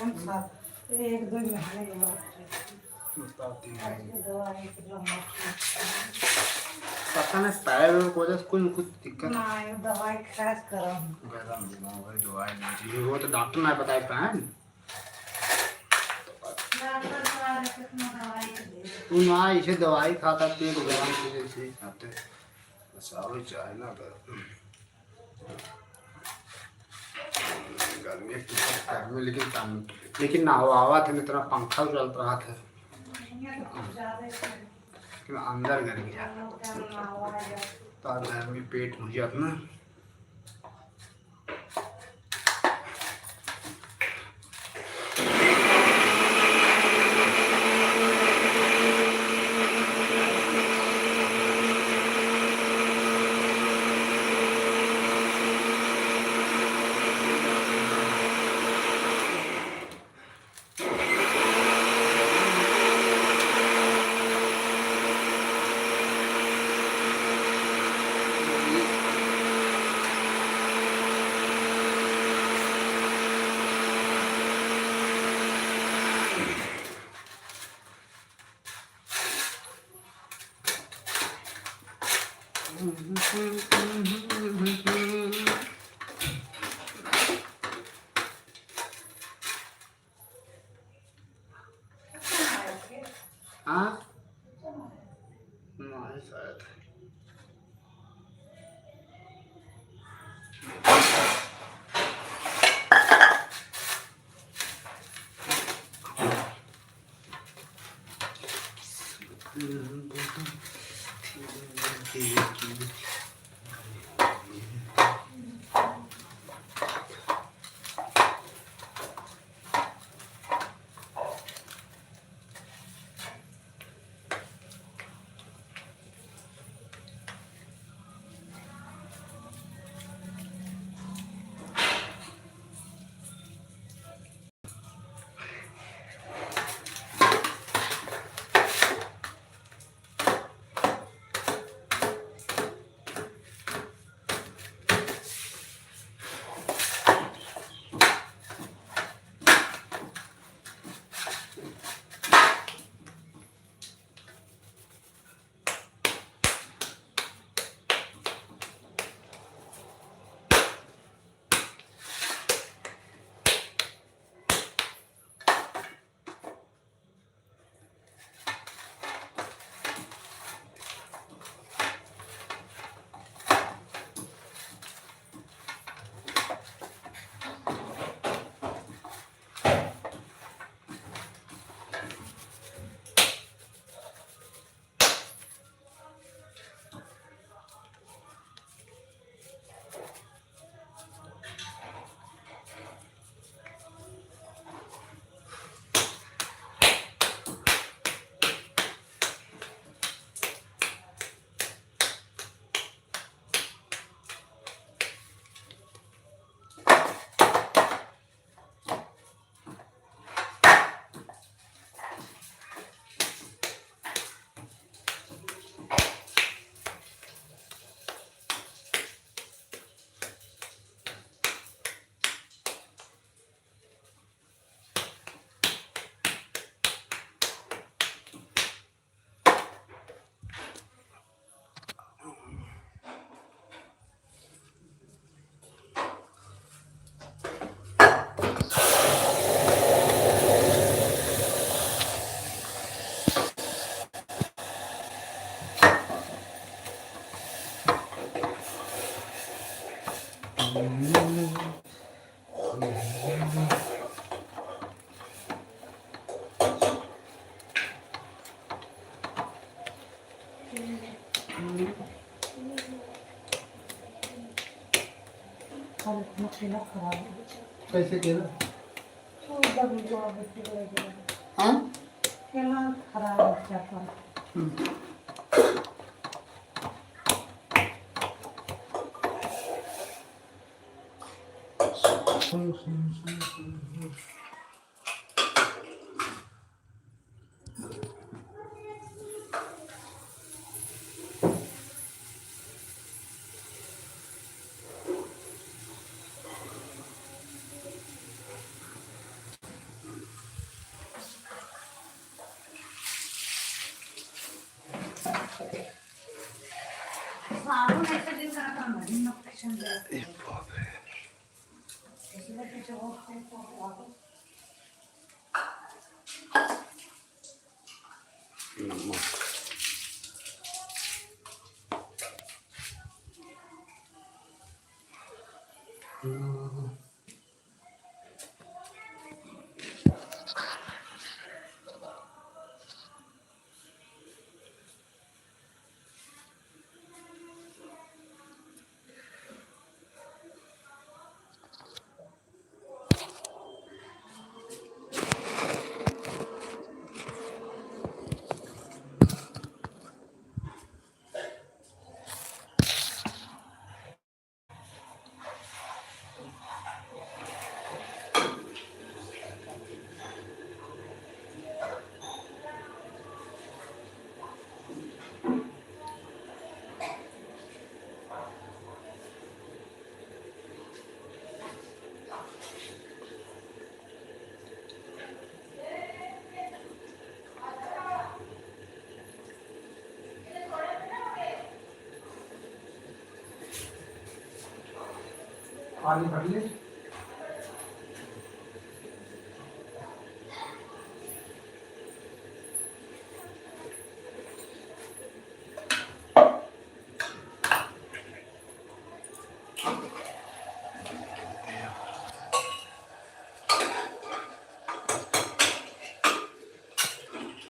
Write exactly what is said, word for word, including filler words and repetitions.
हम सब एक दो महीने के बाद बताती हैं। आज के दवाई के लंबा पता नहीं, शायद उनको वजह से कुछ, कुछ दिक्कत। नहीं, दवाई खास करम। गरम दिमाग है, दवाई नहीं चाहिए। वो तो डॉक्टर ने बताया था, है ना? डॉक्टर साहब कितना दवाई के दे। वो ना, इसे दवाई खाता, पेट गरम से जैसे ही खाते। बस और चाहे ना तो। गर्मी है, कितना गर्मी, लेकिन काम, लेकिन ना हवा, हवा थे, इतना पंखा चलत रहा था, लेकिन अंदर गर्मी है। तो गर्मी पेट हो जात ना। हाँ? नहीं, शायद। कैसे केला? हाँ? केला खराब हो जाता है। हम्म। साबुन ऐसे दिन करत रहना, दिन में कुछ नहीं करत। ए बाप रे। नमक। पानी भर ले।